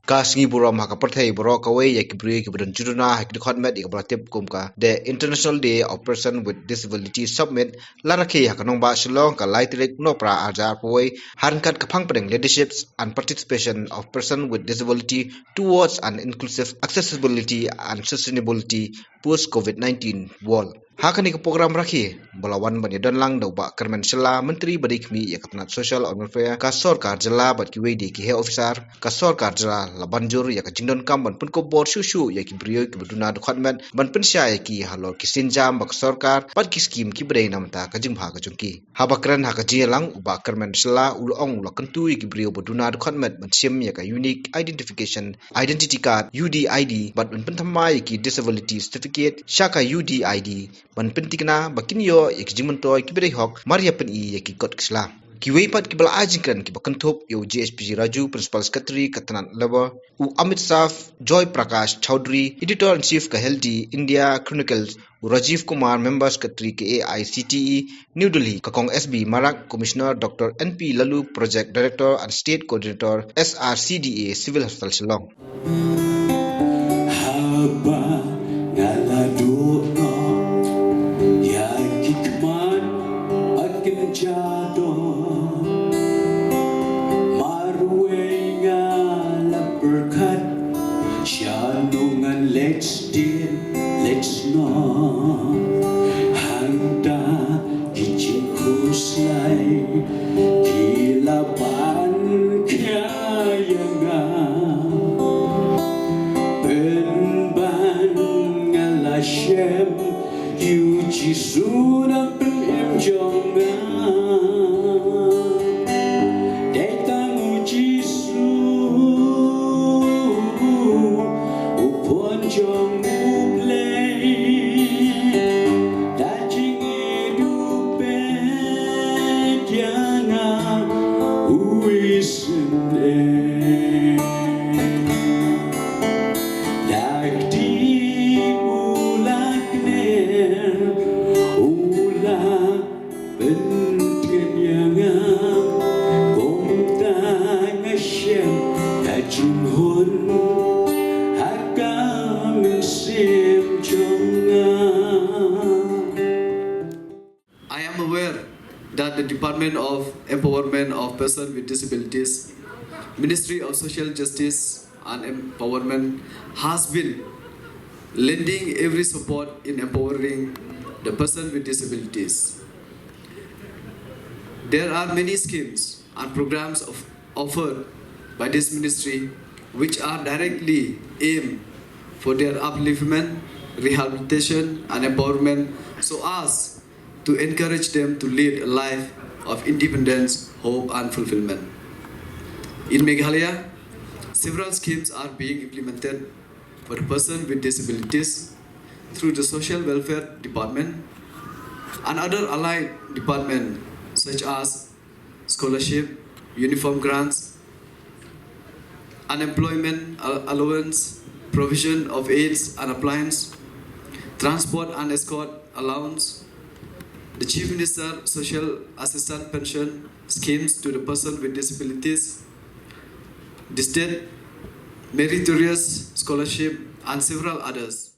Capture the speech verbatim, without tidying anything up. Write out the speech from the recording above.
Ka sngi burom ha ka pyrthei baroh kawei ïa ki briew kiba don jingduna ha ki dkhot met ïa kaba la tip kum ka The International Day of Person with Disability Summit la rakhe ha ka nongbah Shillong ka lai tarik Nohprah arhajar arphew wei, ha ryngkat ka phang pdeng Leaderships and Participation of Person with Disability towards an Inclusive Accessibility and Sustainability post Covid nineteen World. Ha kane ka program rakhe ba la wan ban ïadon lang da u Bah Kyrmen Shylla, Myntri ba dei khmih ïa ka tnat Social and Welfare ka sorkar jylla, bad kiwei de ki heh officer ka sorkar jylla, la ban jur ïa ka jingdonkam ban pynkup bor shuh shuh ïa ki briew kiba duna dkhot met, ban pynshai ïa ki halor ki sienjam ba ka sorkar bad ki skhim kiba dei na bynta ka jingbha ka jong ki. Haba kren ha ka jingïalang, u Bah Kyrmen Shylla u la ong u la kyntu ïa ki briew ba duna dkhot met ban shim ïa ka Unique Identification Identity Card, U D I D, bad ban pynthymmai ïa ki Disability Certificate sha ka U D I D, ban pyntikna ba kin ïoh ïa ki jingmyntoi kiba dei hok mar ïa pyni ïa ki kot ki sla. Kiwei pat kiba la ai jingkren kiba kynthup ïa u G H P G Raju, Principal Secretary ka tnat Labour, u Amitav Joy Prakash Chowdhury, Editor in Chief ka Healthy India Chronicles, u Rajiv Kumar, Member Secretary ka A I C T E New Delhi, ka Kong S B Marak, Commissioner Doctor N P Laloo, Project Director and State Coordinator S R C D A Civil Hospital Shillong. Haba nga la duh noh ïa ki khmat ba kin jadon, marwei nga la pyrkhat, shano ngan leit sdien leit shnong. Hangta ki jingkhuslai ki la ban khia ïa nga, pynban nga la shem ïa u Jisu na pdeng jong nga. Dei tang u Jisu u Khun jong U Blei. Da jingïeit u peit ïa nga u isynei. Da kti u la kner, u la pyntngen ïa nga, kumta nga shem ka jinghun ha ka mynsiem jong nga. I am aware that the Department of Empowerment of Persons with Disabilities, Ministry of Social Justice and Empowerment has been lending every support in empowering the person with disabilities. There are many schemes and programs of, offered by this ministry which are directly aimed for their upliftment, rehabilitation, and empowerment, so as to encourage them to lead a life of independence, hope, and fulfillment. In Meghalaya, several schemes are being implemented for the person with disabilities through the Social Welfare Department and other allied departments such as scholarship, uniform grants, unemployment al-, allowance, provision of aids and appliance, transport and escort allowance, the Chief Minister Social Assistance Pension schemes to the person with disabilities, the state meritorious scholarship, and several others.